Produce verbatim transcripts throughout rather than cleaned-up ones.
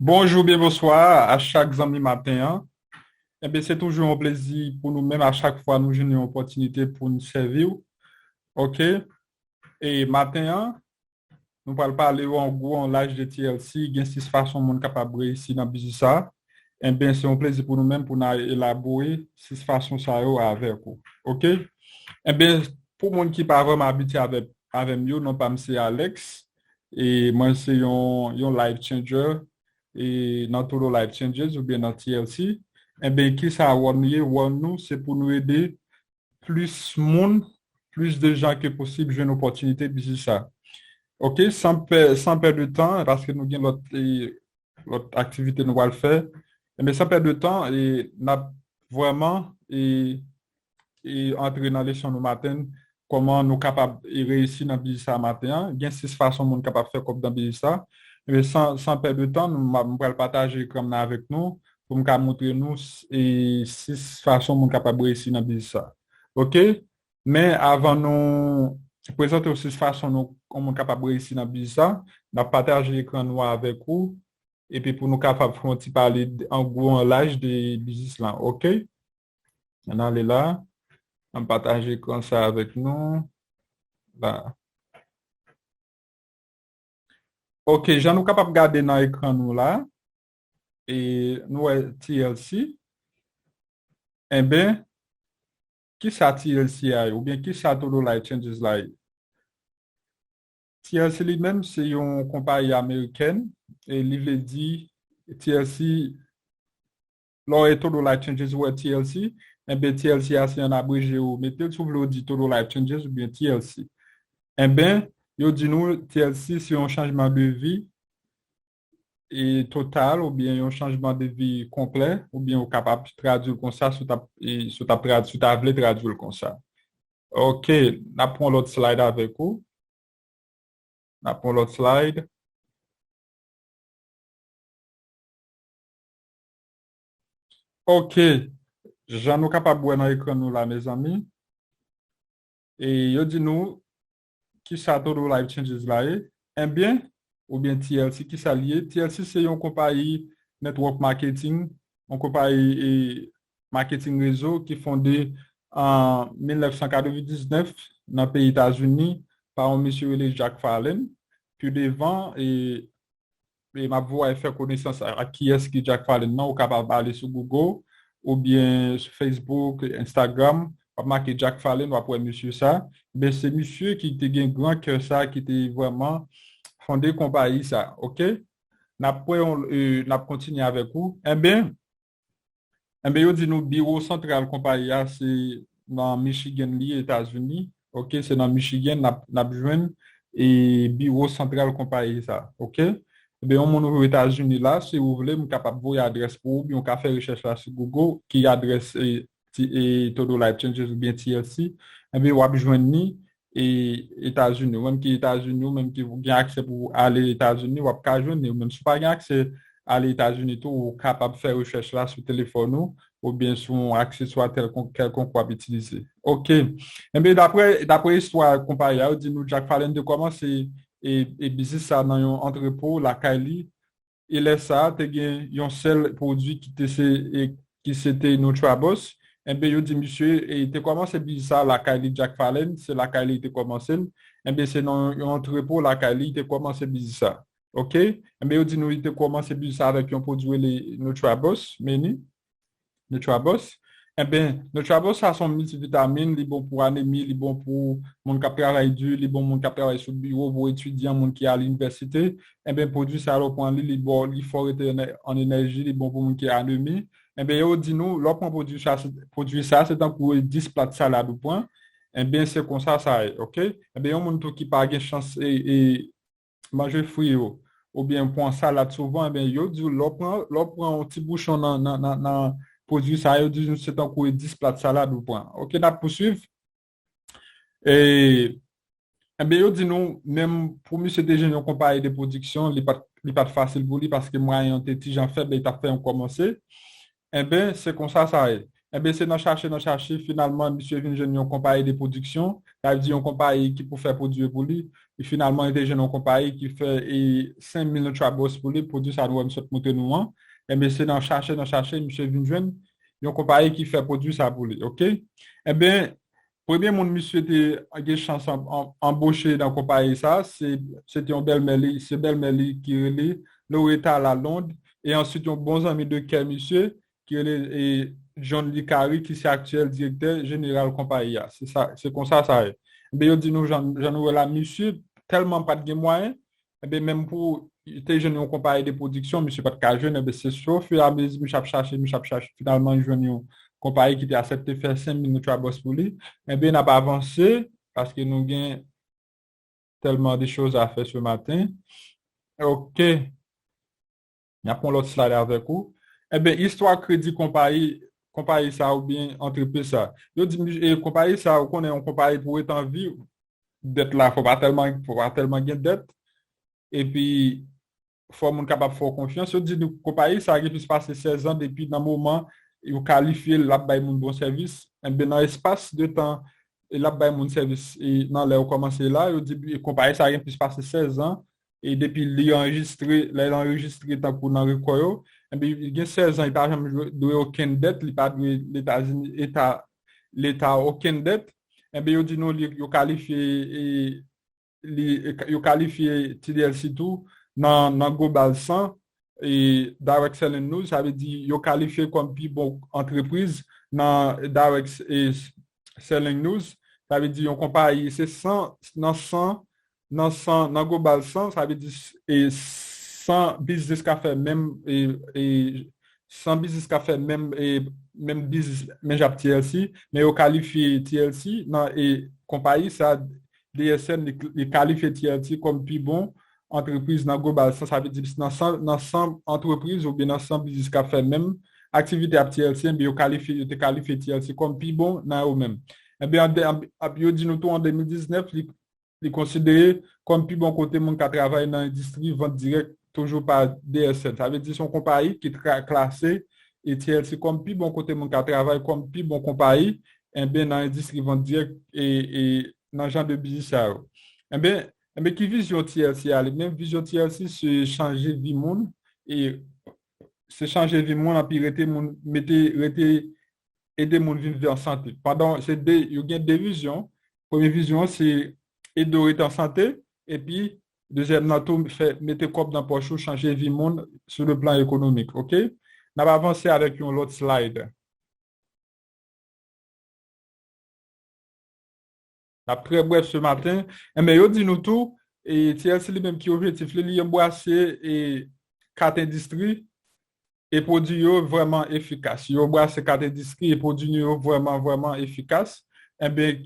Bonjou byen bonswa a chak zanmi maten an. Enben, se toujou yon plezi pou nou menm a chak fwa nou jwenn yon opòtinite pou n sèvi w. Oke? E maten an, nou pral pale w an gwo, an laj de T L C, gen sis fason moun kapab reyisi nan biznis sa. Enben, se yon plezi pou nou menm pou n a elabore sis fason sa yo avèk ou. Oke? Enben, pou moun ki pa vrèman abitye avè, avè m yo, non pa m se Alex. E mwen se yon, yon life changer. E nan Todo Life Changes oubyen nan T L C. Enben, kisa wòl nou ye? Wòl nou, se pou nou ede plis moun, plis de jan ke posib jwenn opòtinite biznis sa. Oke, san pè, san pè de tan, paske nou gen lòt, e, lòt aktivite nou pral fè. Enben, san pè de tan, e, n ap vrèman, e, e antre nan leson nou maten, kòman nou kapab, e, reyisi nan biznis sa maten an. Gen sis fason moun kapab fè kòb nan biznis sa. Enben, san, san pè de tan, nou, m ap, m pral pataje ekran m nan avèk nou, pou m ka montre nou, e, sis fason moun kapab reyisi nan biznis sa. Oke? Men avan nou prezante w sis fason nou, kòman moun kapab reyisi nan biznis sa, n ap pataje ekran nou avèk ou, epi pou nou kapab fè yon ti pale d-, an gwo, an laj de biznis lan, oke? Ann ale la, ann pataje ekran sa avèk nou. La. Oke, jan nou kapab gade nan ekran nou la, e nou wè T L C. Enben, kisa T L C a ye, oubyen kisa Todo Life Changes la ye? T L C li menm, se yon konpayi amerikèn, e li vle di T L C, lè w wè Todo Life Changes, ou wè T L C, enben, T L C a se an abreje yo mete l, si w vle w di Todo Life Changes oubyen T L C. Enben, yo di nou T L C se yon chanjman de vi, e total, oubyen yon chanjman de vi konplè, oubyen ou kapab tradui l konsa, si w t ap, e, si w t ap trad-, si w ta vle tradui l konsa. Oke, n ap pran lòt slide avèk ou. N ap pran lòt slide. Oke, jan nou kapab wè nan ekran nou la, mezanmi, e yo di nou kisa Todo Life Changes la ye. Enben, oubyen T L C, kisa li ye? T L C se yon konpayi network marketing, yon konpayi, e, maketing rezo ki fonde an mil nèf san katrevendiznèf nan peyi Etazini pa yon mesye rele Jack Fallon. Pi devan, e, e m ap voye fè konesans ak kiyès ki Jack Fallon nan, ou kapab ale sou Google oubyen sou Facebook, Instagram, w ap make Jack Fallon, w ap wè mesye sa. Men se misye ki te gen gran kè sa, ki te vrèman fonde konpayi sa, oke? N ap pran yon, e, n ap kontinye avèk ou. Enben, enben, yo di nou biwo santral konpayi a se nan Michigan li ye, Etazini. Oke, se nan Michigan n ap, n ap jwenn, e, biwo santral konpayi sa. Oke? Enben, yon moun ou Etazini la, si ou vle, m kapab voye adrès pou ou, oubyen ou ka fè rechèch la sou Google, ki adrès, e, ti, e, Todo Life Changes oubyen T L C, enben, w ap jwenn li, e, Etazini. Ou menm ki Etazini, ou menm ki gen aksè pou ale Etazini, w ap ka jwenn li. Ou menm si w pa gen aksè ale Etazini tou, ou kapab fè rechèch la sou telefòn ou, oubyen sou yon akseswa tèlkonk, kèlkonk w ap itilize. Oke. Enben, dapre, dapre istwa konpayi a, yo di nou Jack Fallon te kòmanse, e, e biznis sa nan yon antrepo lakay li, e lè sa a, te gen yon sèl pwodui ki te se, e, ki se te Nutrabus. Enben, yo di misye, e, te kòmanse biznis sa lakay li, Jack Fallon, se lakay li te kòmanse l. Enben, se nan yon antrepo lakay li te kòmanse biznis sa. Oke? Enben, yo di nou li te kòmanse biznis sa avèk yon pwodui rele Nutrabus, meni. Nutrabus. Enben, Nutrabus sa se yon miltivitamin, li bon pou anemi, li bon pou moun k ap travay di, li bon moun k ap travay sou biwo, pou etidyan, moun ki al inivèsite. Enben, pwodui sa lè w pran li, li ba w, li fè w rete an, an enèji, li bon pou moun ki anemi. Enben, yo di nou, lè w pran pwodui sa, se, pwodui sa, se tankou dis plat salad ou pran. Enben, se konsa sa ye, oke? Enben, yon moun tou ki pa gen chans, e, e, manje fwi yo, oubyen pran salad souvan, enben, yo di w, lè w pran, lè w pran yon ti bouchon nan, nan, nan, nan pwodui sa, yo di nou se tankou e dis plat salad ou pran. Oke, n ap pouswiv. E, enben, yo di nou, menm pou misye te jwenn yon konpayi de pwodiksyon, li pa t, li pa t fasil pou li, paske mwayen an te ti jan fèb, e l t ap fè yon kòmanse. Enben, se konsa sa ye. Enben, se nan chache, nan chache, finalman, misye vin jwenn yon konpayi de pwodiksyon, Sa vle di yon konpayi ki pou fè pwodui pou li, e finalman, li te jwenn yon konpayi ki fè, e, senk mil Nutraboost pou li, pwodui sa nou wè m sot montre nou an. Enben, se nan chache, nan chache, misye vin jwenn yon konpayi ki fè pwodui sa pou li, oke? Enben, premye moun misye te gen chans an-, an-, anboche nan konpayi sa, se, se te yon bèlmè li, se bèlmè li ki rele Loretta Lalonde, e answit yon bon zanmi de kè misye, ki rele, e, John Licari, ki se aktyèl direktè jeneral konpayi a. Se sa, se konsa sa ye. Enben, yo di nou, jan, jan nou wè la, misye tèlman pa t gen mwayen, enben, menm pou te jwenn yon konpayi de pwodiksyon, misye pa t ka jwenn, enben, se ofiramezu misye ap chache, misye ap chache, finalman, li jwenn yon konpayi ki te aksepte fè senk mil Nutraboost pou li. Enben, n ap avanse, paske nou gen tellement de choses à faire ce matin. Ok. N ap pran lòt slide avèk ou. Enben, istwa kredi konpayi, konpayi sa oubyen antrepriz sa. Yo di, e, konpayi sa, ou konnen yon konpayi pou ret an vi, dèt la, fò pa tèlman, fò pa tèlman gen dèt. Epi, fò moun kapab fè w konfyans. Yo di nou konpayi sa gen plis pase sèz an depi nan moman yo kalifye l ap bay moun bon sèvis. Enben, nan espas de tan e l ap bay moun sèvis e nan lè yo kòmanse la, yo di e konpayi sa gen plis pase sèz an e depi li anrejistre, lè l anrejistre tankou nan rekò yo, enben, li gen sèz an, li pa janm dwe okenn dèt, li pa dwe Letazini, eta, Leta okenn dèt. Enben, yo di nou li, yo kalifye e li, yo kalifye T D L C tou nan, nan Global san, e, Direct Selling News, sa vle di yo kalifye kòm pi bon antrepriz nan Direct, e, Selling News, sa vle di yon konpayi, se san, nan san, nan san, nan Global san, sa vle di, e, san biznis ka fè menm, e, e, san biznis ka fè menm, e, menm biznis, menm jan ak T L C, men yo kalifye T L C nan, e, konpayi sa, D S N, li, li kalifye T L C kòm pi bon antrepriz nan Global san, sa vle di nan san, nan san antrepriz oubyen nan san biznis k ap fè menm aktivite ak T L C, enben yo kalifye, yo te kalifye T L C kòm pi bon nan yo menm. Enben, an de, an, yo di nou tou an de mil diznèf, li, li konsidere kòm pi bon kote moun ka travay nan endistri vant dirèk toujou pa D S N. Sa vle di se yon konpayi ki tra-, klase e T L C kòm pi bon kote moun ka travay, kòm pi bon konpayi, enben, nan endistri vant dirèk e, e nan jan de biznis sa yo. Enben, enben, ki vizyon T L C a li menm? Vizyon T L C se chanje vi moun, e se chanje vi moun, anpi rete moun, mete, rete ede moun viv vi an sante. Pandan se de, yo gen de vizyon. Premye vizyon an se ede w rete an sante, epi dezyèm nan tou fè mete kòb nan pòch ou, chanje vi moun sou le plan ekonomik, oke? N ap avanse avèk yon lòt slide. N ap trè brèf se maten. Enben, yo di nou tou, e, T L C li menm ki objektif li, li anbrase, e, kat endistri, e pwodui yo vrèman efikas. Yo anbrase kat endistri, e pwodui nou yo vrèman, vrèman efikas. Enben,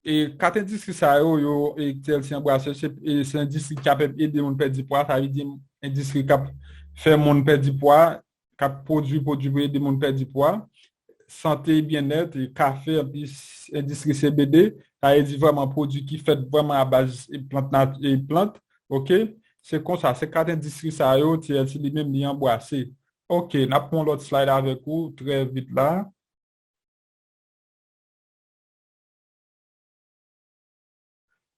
e kat endistri sa yo, yo, e, T L C anbrase, se, e, se endistri ki ap ede moun pèdi pwa, sa vle di endistri k ap fè moun pèdi pwa, k ap pwodui pwodui pou ede moun pèdi pwa, sante, byennèt, e kafe, anpi s-, endistri C B D, sa vle di vrèman pwodui ki fèt vrèman a baz e plant nat-, e plant, oke? Se konsa, se kat endistri sa yo, T L C li menm li anbrase. Oke, n ap pran yon lòt slide avèk ou trè vit la.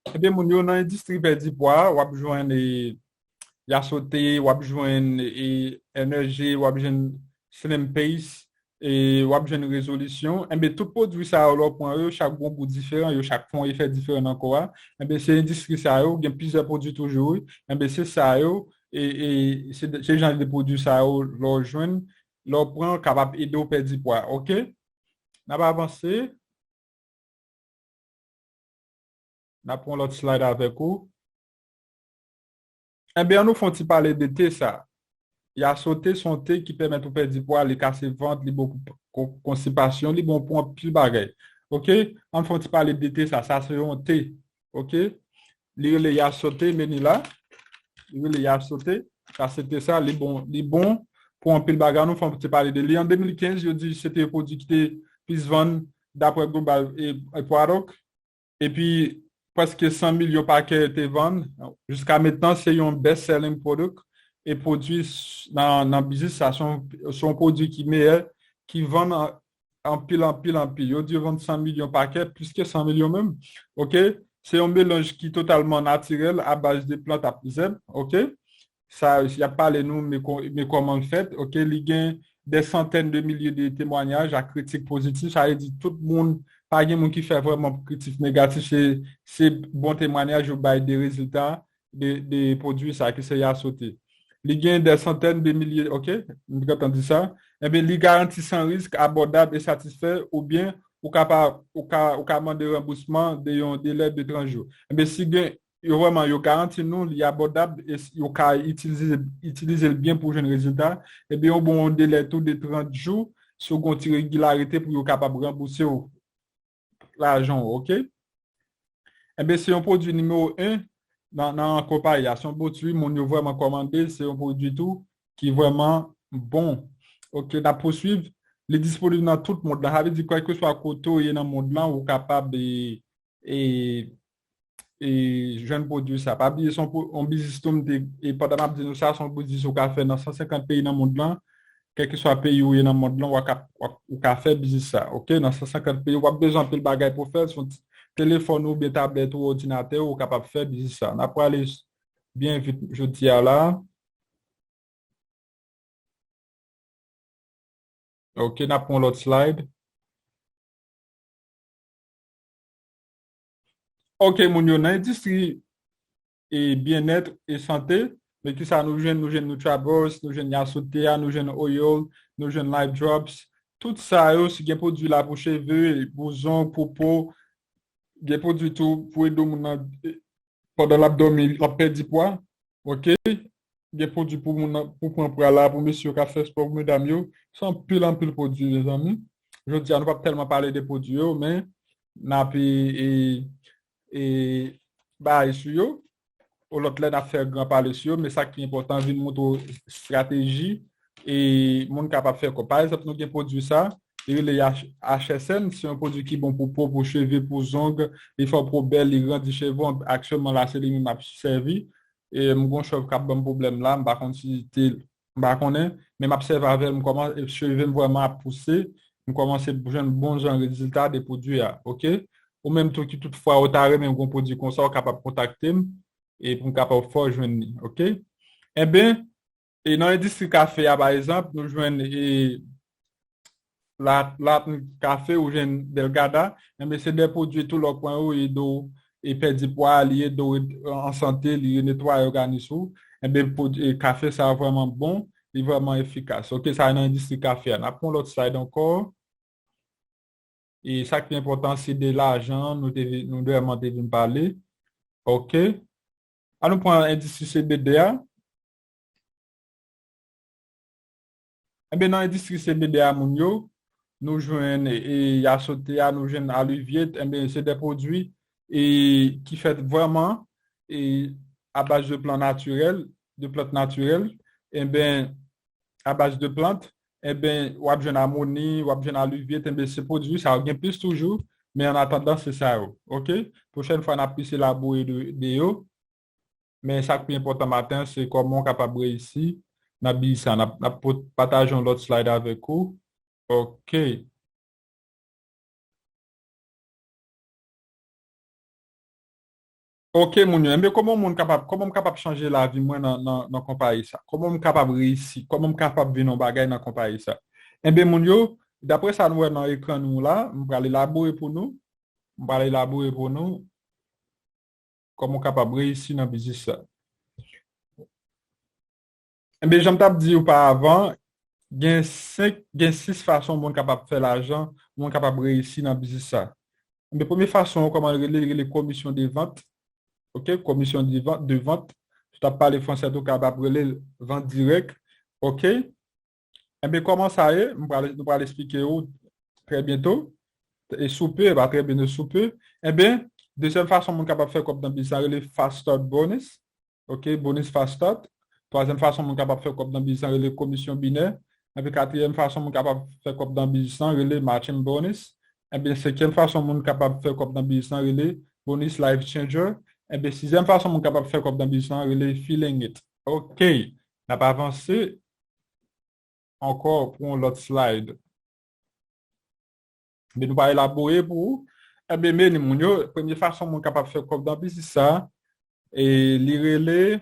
Ebyen, moun yo nan endistri pèdi pwa, w ap jwenn, e, Yasote, w ap jwenn, e, Energy, w ap jwenn Slim Pace, e, w ap jwenn Rezolisyon. Enben, tout pwodui sa yo, lè w pran yo, chak gon gou diferan, yo chak fè yon efè diferan nan kò a. Enben, se endistri sa yo, gen plizyè pwodui toujou, wi. Enben, se sa yo, e, e se, se jan de pwodui sa yo, lè w jwenn, lè w pran, kapab ede w pèdi pwa, oke? N ap avanse. N ap pran lòt slide avèk ou. Enben, an nou fè yon ti pale de te sa. Yasote se yon te ki pèmèt ou pèdi pwa, li kase vant, li bon pou kon-, konstipasyon, li bon pou anpil bagay. Oke? An fè yon ti pale de te sa. Sa se yon te. Oke? Li rele Yasote, men li la. Li rele Yasote. Sa se te sa, li bon, li bon pou anpil bagay. An nou fè yon ti pale de li. An de mil kenz, yo di se te pwodui ki te plis vann daprè Global e, e Product. Epi, prèske san milyon pakè te vann. Jiska mentnan, se yon best selling product. E pwodui s-, nan, nan biznis sa, se yon, se yon pwodui ki meyè, ki vann an, anpil, anpil, anpil. Yo di yo vann san milyon pakèt, plis ke san milyon menm. Oke? Se yon melanj ki totalman natirèl, a baz de plant ak zèb. Oke? Sa, y ap pale nou, men kò-, men kòman l fèt. Oke? Li gen dè santèn de milye de temwanyaj ak kritik pozitif. Sa vle di tout moun, pa gen moun ki fè vrèman kritik negatif. Se, se bon temwanyaj yo bay de rezilta de, de pwodui sa ki se Yasote. Li gen dè santèn de milye, oke, m gentan di sa. Enben, li garanti san risk, abòdab e satisfè, oubyen ou ka pa, ou ka, ou ka mande ranbousman de yon delè de trant jou. Enben, si gen, yo vrèman, yo garanti nou, li abòdab, e s-, yo ka itilize, itilize l byen pou jwenn rezilta. Enben, yo ba w yon delè tou de trant jou, si w gen yon ti regilarite pou yo kapab ranbouse w lajan w, oke? Enben, se yon pwodui nimewo en nan, nan konpayi a. Se yon pwodui moun yo vrèman kòmande, se yon pwodui tou ki vrèman bon. Oke, n ap pouswiv. Li disponib nan tout mond lan. Sa vle di, kèlkeswa kote w ye nan mond lan, ou kapab, e, e, e jwenn pwodui sa. Pa bliye, se yon pwo-, yon biznis tou m te, e pandan m ap di nou sa, se yon biznis ou ka fè nan san senkant peyi nan mond lan. Kèlkeswa peyi ou ye nan mond lan, w a ka, w a, ou ka fè biznis sa, oke? Nan san senkant peyi, w ap bezwen anpil bagay pou fè l, se yon ti telefòn ou oubyen tablèt ou, òdinatè ou, ou kapab fè biznis sa. N ap prale byen vit jodi a la. Oke, n ap pran lòt slide. Oke, moun yo, nan endistri e byennèt e sante, men kisa nou jwenn? Nou jwenn Nutraboost, nou jwenn Yasote a, nou jwenn Oil, nou jwenn Life Drops. Tout sa yo, si gen pwodui la pou cheve, pou zong, pou po, gen pwodui tou pou ede moun nan, e, pandan l ap dòmi, l ap pèdi pwa. Oke? Gen pwodui pou moun nan, pou pran pwa la, pou mesye yo k ap fè spò, pou medam yo. Se anpil, anpil pwodui, mezanmi. Jodi a, nou p ap tèlman pale de pwodui yo, men n ap, e, e, e, bay sou yo. Yon lòt lè, n ap fè gran pale sou yo, men sa ki enpòtan, vin montre w estrateji e moun kapab fè kòb. Pa egzanp, nou gen pwodui sa, li rele H-, H S N, se yon pwodui ki bon pou po, pou cheve, pou zong, li fè w po bèl, li grandi cheve w. Aktyèlman la, se li menm m ap sèvi. E m gon chèv k ap ban m pwoblèm la, m pa konn si te, m pa konnen, men m ap sèvi avè l, m kòman-, e cheve m vrèman ap pouse, m kòmanse jwenn bon jan rezilta de pwodui a, oke? Ou menm tou ki tout fwa ou ta renmen gon pwodui konsa, ou kapab kontakte m, e pou m kapab fè w jwenn li, oke? Enben, e nan endistri kafe a, pa egzanp, nou jwenn, e, la, la kafe, ou jwenn Delgada, enben, se de pwodui tou lè w pran yo, e ede w, e pèdi pwa, li ede w ret an sante, li netwaye òganis ou. Enben, pwodui, e kafe sa a vrèman bon, li vrèman efikas. Oke, sa nan endistri kafe a. N ap pran lòt slide ankò. E sa ki enpòtan, se de lajan, nou te vi-, nou vrèman te vin pale. Oke. An nou pran endistri C B D a. Enben, nan endistri C B D a, moun yo, nou jwenn, e, Yasote a, nou jwenn Aluviet, enben, se de pwodui, e, ki fèt vrèman, e, a baz de plan natirèl, de plant natirèl, enben, a baz de plant, enben, w ap jwenn Amoni, w ap jwenn Aluviet, enben, se pwodui sa yo, gen plis toujou, men an atandan, se sa yo, oke? Pwochèn fwa, n ap plis elabore de, de yo. Men sa k pi enpòtan maten an, se kòman w kapab reyisi nan biznis sa. N ap, n ap pot-, pataje yon lòt slide avèk ou. Oke. Oke, moun yo. Enben, kòman moun kapab, kòman m kapab chanje lavi mwen nan, nan, nan konpayi sa? Kòman m kapab reyisi? Kòman m kapab vin yon bagay nan konpayi sa? Enben, moun yo, daprè sa nou wè nan ekran nou la, m pral elabore pou nou. M pral elabore pou nou. Kòman w kapab reyisi nan biznis sa? Enben, jan m t ap di w pa avan, gen senk, gen sis fason moun kapab fè lajan, moun kapab reyisi nan biznis sa. Enben, premye fason, kòman l rele? L rele komisyon de vant. Oke, komisyon de vant, de vant. Si w t ap pale fransè tou, kapab rele l vant dirèk. Oke? Enben, kòman sa ye? M pral, nou pral eksplike w trè byento. E sou pe, pa trè byento, sou pe. Enben, dezyèm fason moun kapab fè kòb nan biznis la rele Fast Start Bonus. Oke, bonus Fast Start. Twazyèm fason moun kapab fè kòb nan biznis la rele komisyon binè. Enben, katriyèm fason moun kapab fè kòb nan biznis la rele matching bonus. Enben, senkyèm fason moun kapab fè kòb nan biznis la rele bonus Life Changer. Enben, sizyèm fason moun kapab fè kòb nan biznis la rele Feeling It. Oke, n ap avanse. Ankò pou yon lòt slide. Men nou pa elabore pou ou. Enben, men moun yo, premye fason moun kapab fè kòb nan biznis sa, e li rele,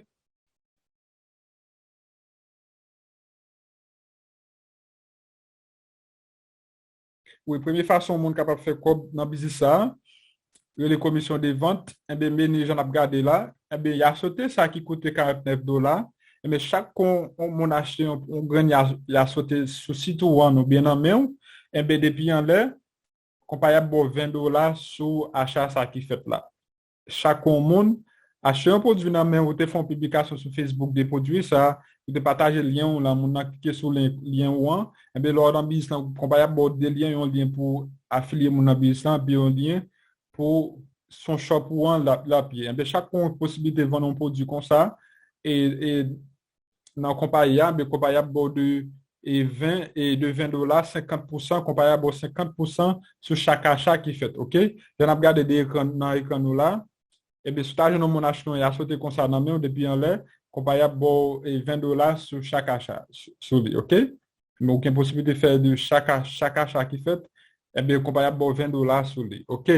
wi, premye fason moun kapab fè kòb nan biznis sa, rele komisyon de vant, enben, men jan n ap gade la, enben, y a sote sa ki koute karantnèf dola, enben, chak kon yon moun achte yon, yon grenn y a, y a sote sou sit ou an oubyen nan men w, enben, depi anlè, konpayi ap ba w ven dola sou acha sa ki fèt la. Chak yon moun achte yon pwodui nan men w, ou te fè yon piblikasyon sou Facebook de pwodui sa, ou te pataje lyen ou lan, moun nan klike sou lyen, lyen ou an, enben lè w nan biznis lan, konpayi ap ba w de lyen, yon lyen pou afilye moun nan biznis lan, epi yon lyen pou son shop ou an l ap, l ap ye. Enben chak yon posiblite vann yon pwodui konsa, e, e nan konpayi a, men konpayi a ap ba w de, e, ven, e, de ven dola, senkant pousan, konpayi a ap ba w senkant pousan sou chak acha ki fèt, oke? Jan n ap gade de ekran, nan ekran nou la, ebyen, si w ta jwenn yon moun achte yon, y a sote konsa nan men w depi anlè, konpayi a ap ba w, e, ven dola sou chak acha, sou, sou li, oke? Men ou gen posiblite fè de chak a-, chak acha ki fèt, ebyen, konpayi a ap ba w ven dola sou li, oke?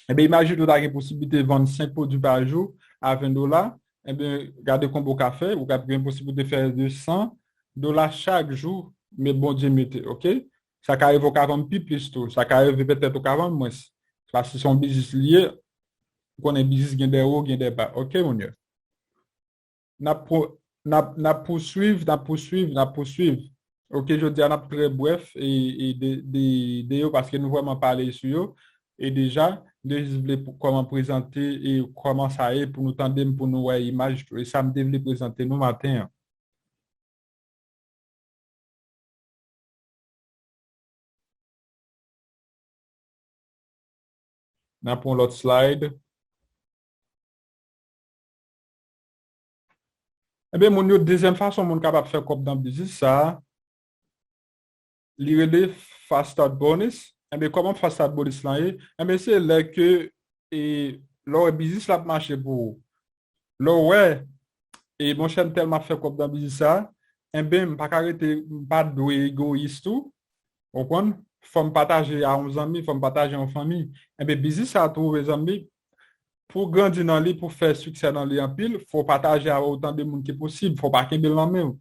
Enben, imajine w ta gen posiblite vann senk pwodui pa jou a ven dola, enben, gade konbyen w ka fè, ou ka gen posiblite fè de san dola chak jou, men Bondye mete, oke? Sa ka rive w ka vann pi plis tou, sa ka rive petèt ou ka vann mwens. Paske se yon biznis li ye, ou konnen biznis gen de wo, gen de ba, oke, moun yo? N ap pou-, n ap, n ap pouswiv, n ap pouswiv, n ap pouswiv. Oke, jodi a n ap trè brèf e, e de, de, de yo, paske nou vrèman pale sou yo. E deja, m te jis vle pou, kòman prezante e kòman sa ye pou nou tande m, pou nou wè imaj tou. E sa m te vle prezante nou maten an. N ap pran lòt slide. Ebyen, moun yo, dezyèm fason moun kapab fè kòb nan biznis sa, li rele Fast Start Bonus. Ebyen, kòman Fast Start Bonus lan ye? Ebyen, se lè ke, e, lè w wè biznis la ap mache pou ou. Lè w wè, e, monchè, m tèlman ap fè kòb nan biznis sa, enben, m pa ka rete, m pa dwe egoyis tou. Ou konprann? Fò m pataje a yon zanmi, fò m pataje a yon fanmi. Enben, biznis sa tou, mezanmi, pou w grandi nan li, pou w fè siksè nan li anpil, fò w pataje avè otan de moun ki posib, fò w pa kenbe l nan men w.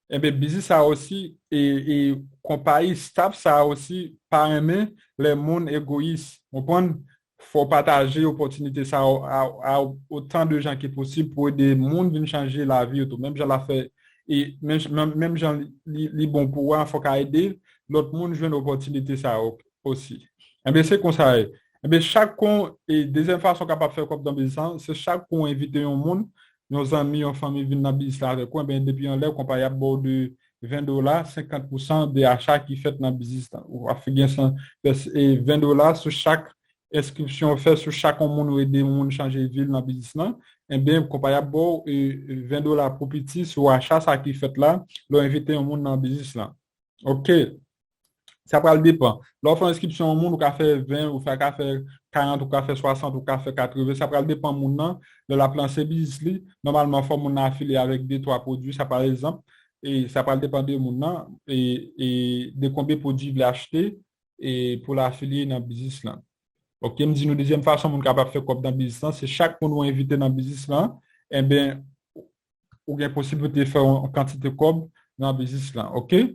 Enben, biznis sa osi, e, e konpayi, staff sa osi, pa renmen lè moun egoyis. Ou konprann? Fò w pataje opòtinite sa a, a, a otan de jan ki posib pou ede moun vin chanje lavi yo tou. Menm jan l ap fè, e menm, menm, menm jan li, li, li bon pou ou a, fò w ka ede lòt moun jwenn opòtinite sa yo osi. Enben, se konsa ye. Enben, chak kon, e dezyèm fason w kapab fè kòb nan biznis lan, se chak kon w envite yon moun, yon zanmi, yon fanmi vin nan biznis la avèk ou, enben, depi anlè, konpayi ap ba w de ven dola, senkant pousan de acha ki fèt nan biznis lan. Ou ap gen san, e ven dola sou chak enskripsyon w fè, sou chak yon moun ou ede yon moun chanje vi l nan biznis lan, enben, konpayi ap ba w, e, ven dola pou piti sou acha sa ki fèt la, lè w envite yon moun nan biznis lan. Oke. Sa pral depann. Lè w fè enskripsyon yon moun, ou ka fè ven, ou fè, ka fè karant, ou ka fè swasant, ou ka fè katreven. Sa pral depann moun nan. Lè l ap lanse biznis li, nòmalman, fò moun nan afilye avèk de, twa pwodui. Sa, pa egzanp, e sa pral depann de moun nan, e, e de konbyen pwodui li vle achte, e pou l afilye nan biznis lan. Oke, m di nou dezyèm fason moun kapab fè kòb nan biznis lan, se chak moun ou envite nan biznis lan, enben, ou gen posiblite fè yon kantite kòb nan biznis lan, oke?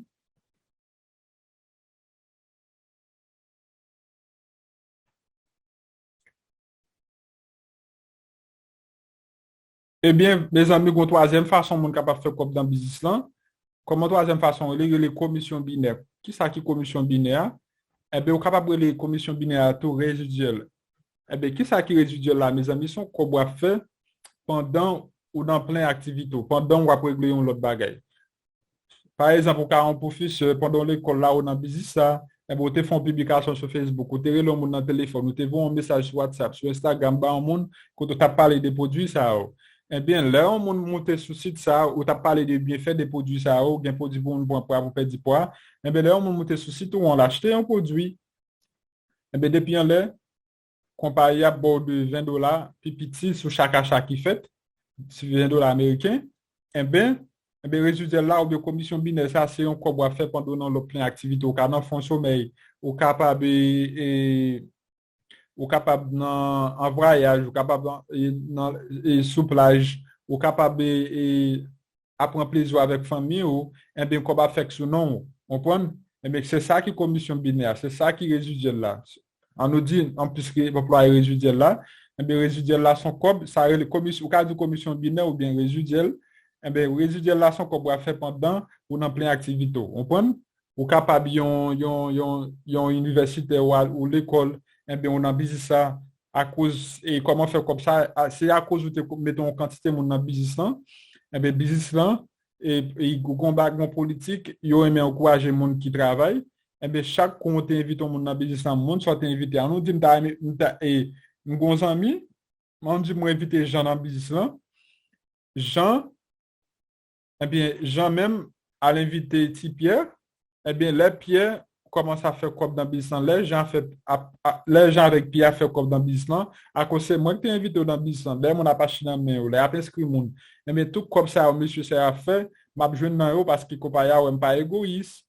Ebyen, mezanmi, gon twazyèm fason moun kapab fè kòb nan biznis lan. Kòman twazyèm fason rele, rele komisyon binè. Kisa ki komisyon binè a? Ebyen, ou kapab rele komisyon binè a tou rezidyèl. Ebyen, kisa ki rezidyèl la, mezanmi? Se yon kòb w ap fè pandan ou nan plen aktivite w, pandan w ap regle yon lòt bagay. Pa egzanp, ou ka yon pwofesè, pandan w lekòl la, ou nan biznis sa, enben, ou te fè yon piblikasyon sou Facebook, ou te rele yon moun nan telefòn, ou te voye yon mesaj sou WhatsApp, sou Instagram, ba yon moun, kote w t ap pale de pwodui sa yo. Ebyen, lè yon moun moute sou sit sa, ou t ap pale de byenfè de pwodui sa yo, gen pwodui pou moun pran pwa, pou pèdi pwa. Ebyen, lè yon moun moute sou sit ou an, l achte yon pwodui, enben, depi anlè, konpayi ap ba w de ven dola pi piti sou chak acha ki fèt, ven dola ameriken, enben, Enben, rezidyèl la oubyen komisyon binè sa, se yon kòb w ap fè pandan w nan lòt plen aktivite. Ou ka nan fon somèy, ou kapab e, e, ou kapab nan an vwayaj, ou kapab nan, e, nan, e, sou plaj, ou kapab e, e, ap pran plezi w avèk fanmi w, enben kòb ap fèt sou non w. Konprann? Enben se sa ki komisyon binè a, se sa ki rezidyèl la. An nou di, an plis ki anplwaye rezidyèl la, enben rezidyèl la se yon kòb, sa rele komisyon, ou ka di komisyon binè oubyen rezidyèl. Enben rezidyèl la se yon kòb w ap fè pandan ou nan plen aktivite w. Konprann? Ou kapab yon, yon, yon, yon inivèsitè ou, al- ou lekòl, enben ou nan biznis la, akoz e kòman fè kòb sa, a- se akoz ou te ko- mete yon kantite moun nan biznis lan, enben biznis lan, e, e gon ba- gon politik, yo renmen ankouraje moun ki travay, enben chak kou ou te envite yon moun nan biznis lan, moun sa w te envite, an nou di m ta, m ta, e, m gon zanmi, an nou di mwen envite Jan nan biznis lan, Jan, enben Jan menm al envite Ti Pyè, enben lè Pyè kòmanse ap fè kòb nan biznis lan, lè Jan fè, ap, ap, lè Jan avèk Pyè ap fè kòb nan biznis lan, akoz se mwen ki te envite yo nan biznis lan, lè moun ap achte nan men yo, lè y ap enskri moun, enben tout kòb sa yo mesye sa yo ap fè, m ap jwenn nan yo paske konpayi a wè m pa egoyis,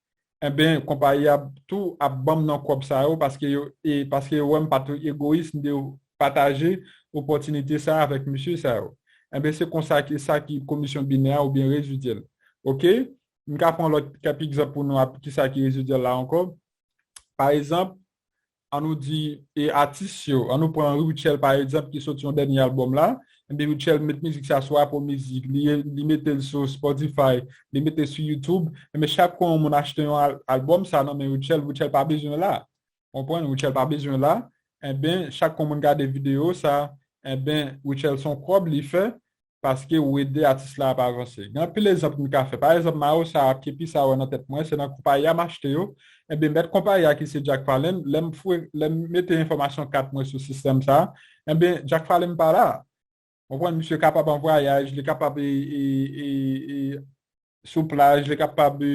enben konpayi a tou ap ban m nan kòb sa yo paske yo, e paske yo wè m pa t egoyis, m te pataje opòtinite sa avèk mesye sa yo. Enben se konsa ki sa ki komisyon binè a oubyen rezidyèl. Oke? M ka pran lòt kèk egzanp pou nou ap kisa ki rezidyèl la ankò. Pa egzanp, an nou di e atis yo, an nou pran Rutshelle pa egzanp ki soti yon dènye albòm la, enben Rutshelle met mizik sa sou Apple Music, li, li mete l sou Spotify, li mete l sou YouTube, enben chak kou yon moun achte yon al- albòm sa nan men Rutshelle, Rutshelle pa bezwen la. Konprann? Rutshelle pa bezwen la. Enben chak kou moun gade videyo sa, enben Rutshelle se yon kòb li fè paske ou ede atis la ap avanse. Gen anpil egzanp m ka fè. Pa egzanp, mayo sa a, kepi sa a wè nan tèt mwen, se nan konpayi a m achte yo. Enben mèt konpayi a ki se Jack Fallen, lè m foure, lè m mete enfòmasyon kat mwen sou sistèm sa, enben Jack Fallen pa la. Konprann? Misye kapab an vwayaj, li kapab e, e, e, e, sou plaj, li kapab e,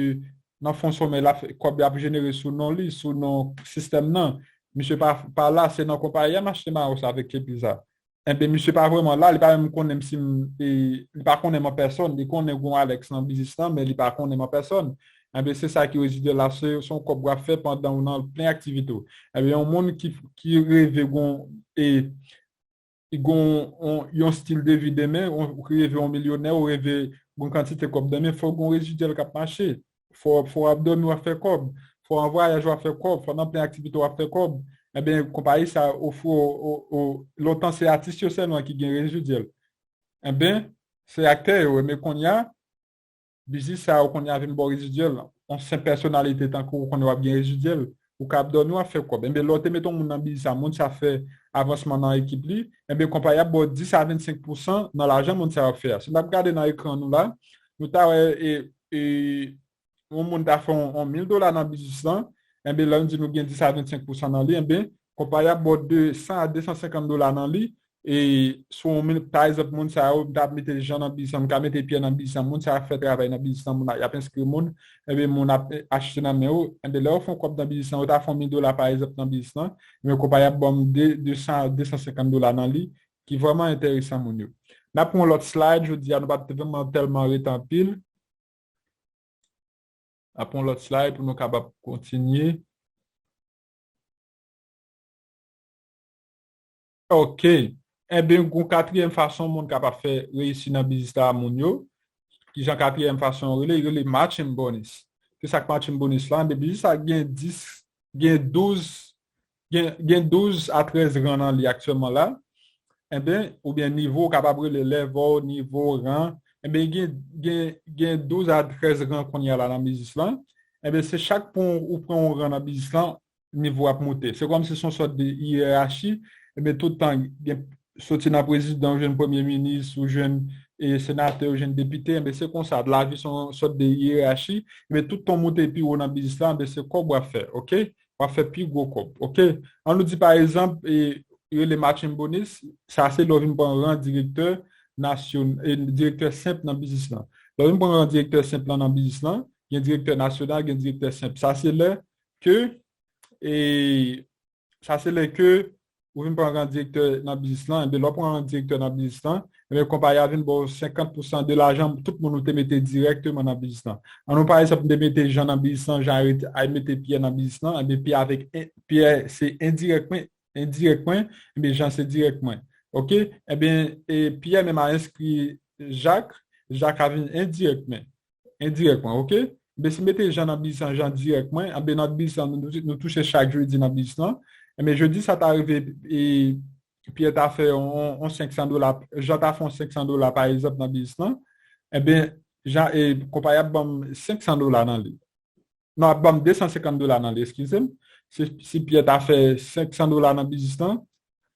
nan fon somèy la, kòb y ap jenere sou non li, sou non sistèm nan. Misye pa, pa la, se nan konpayi a m achte mayo sa avèk kepi sa. Enben misye pa vrèman la, li pa menm konnen m si m, e, li pa konnen m an pèsòn, li konnen gon Alex nan biznis lan, men li pa konnen m an pèsòn. Enben se sa ki rezidyèl la, se se yon kòb w ap fè pandan w nan plen aktivite w. Enben yon moun ki, ki reve gon, e, gon yon, yon stil de vi demen, ou reve yon milyonè, ou reve gon kantite kòb demen, fò gon rezidyèl k ap mache. Fò, fò w ap dòmi w ap fè kòb, fò w an vwayaj w ap fè kòb, fò w nan plen aktivite w ap fè kòb. Enben konpayi sa ofri w, o- o- lontan se atis yo sèlman ki gen rezidyèl. Enben se aktè yo, enben kounye a biznis sa yo kounye a vin ba w rezidyèl. Yon senp pèsonalite tankou w konnen w ap gen rezidyèl, ou ka ap dòmi w ap fè kòb. Enben lè w te mete yon moun nan biznis sa, moun sa fè avansman nan ekip li, enben konpayi ap ba w dis a vennsenk pousan nan lajan moun sa yo ap fè a. Si n ap gade nan ekran nou la, nou ta wè e, e, yon moun ta fè yon, yon mil dola nan biznis lan, enben lè nou di nou gen dis a vennsenk pousan nan li, enben konpayi ap ba w de san a de san senkant dola nan li, e sou yon moun, pa egzanp, moun sa yo, m ta mete Jan nan biznis lan, m ka mete Pyè nan biznis lan, moun sa yo ap fè travay nan biznis lan, moun y ap enskri moun, enben moun ap achte nan men yo, enben lè yo fè yon kòb nan biznis lan, yo ta fè yon mil dola pa egzanp nan biznis lan, enben konpayi ap ban m de, de san a de san senkant dola nan li, ki vrèman enteresan moun yo. N ap pran yon lòt slide, jodi a nou pa t vrèman tèlman rete anpil. N ap pran yon lòt slide pou nou kapab kontinye. Ok. Enben, gon katriyèm fason moun kapab fè reyisi nan biznis la, moun yo. Kijan katriyèm fason yo rele? Yo rele matching bonus. Kisa k matching bonus la? Enben, biznis la gen dis, gen douz, gen, gen douz a trèz ran nan li aktyèlman la. Enben, oubyen nivo, ou kapab rele level, nivo, ran. Enben, gen, gen, gen douz a trèz ran kounye a la nan biznis lan. Enben, se chak pou ou pran yon ran nan biznis lan, nivo ap moute. Se kòmsi se yon sòt de yerachi, enben tout tan gen soti nan prezidan, ou jwenn premye minis, ou jwenn e, senatè, ou jwenn depite, enben se konsa, lavi se yon sòt de yerachi, enben tout tan w moute pi wo nan biznis la, enben se kòb w ap fè, oke? W ap fè pi gwo kòb, oke? An nou di pa egzanp, e, yo rele matching bonus, sa se lè w vin pran ran direktè nasyon, e, direktè senp nan biznis lan. Lè w vin pran ran direktè senp lan nan biznis lan, gen direktè nasyonal, gen direktè senp. Sa se lè ke e sa se lè ke ou vin pran ran direktè nan biznis lan, enben lè w pran ran direktè nan biznis lan, Ebyen, konpayi a vin ba w senkant pousan de lajan tout moun ou te mete dirèkteman nan biznis lan. Annou, pa egzanp, m te mete Jan nan biznis lan, Jan al mete Pyè nan biznis lan, ebyen, Pyè avèk, Pyè se endirèkman, endirèkman, ebyen, Jan se dirèkman. Oke? Ebyen, e Pyè menm al enskri Jak, Jak a vin endirèkman. Endirèkman, oke? Ebyen, si m mete Jan nan biznis lan, Jan dirèkman, ebyen, nan biznis lan, nou, nou touche chak jedi nan biznis lan. Ebyen, jedi sa ta rive, e, Pyè ta fè yon, yon senk san dola, Jan ta fè yon senk san dola, pa egzanp, nan biznis lan. Ebyen, Jan, e, konpayi ap ban m senk san dola nan li. Non, ap ban m de san senkant dola nan li, eskize m. Si, si Pyè ta fè senk san dola nan biznis lan,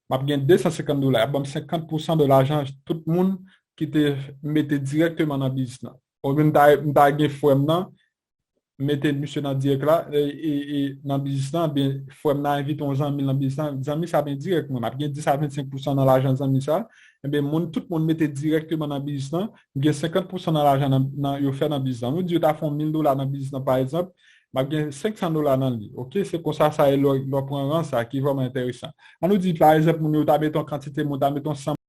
m ap gen de san senkant dola. Y ap ban m senkant pousan de lajan tout moun ki te mete dirèkteman nan biznis lan. Oubyen m ta, m ta gen frè m nan, mete misye nan dirèk la, e, e, e, nan biznis lan, ebyen, frè m nan envite yon zanmi l nan biznis lan, zanmi sa ap endirèkman, m ap gen dis a vennsenk pousan nan lajan zanmi sa, ebyen, moun, tout moun mete dirèkteman nan biznis lan, m gen senkant pousan nan lajan nan, nan, yo fè nan biznis lan. Nou di yo ta fè yon mil dola nan biznis lan, pa egzanp, m ap gen senk san dola nan li. Oke, se konsa sa ye lè w, lè w pran ran sa, ki vrèman enteresan. Annou di, pa egzanp, moun yo ta mete yon kantite, moun ta mete yon san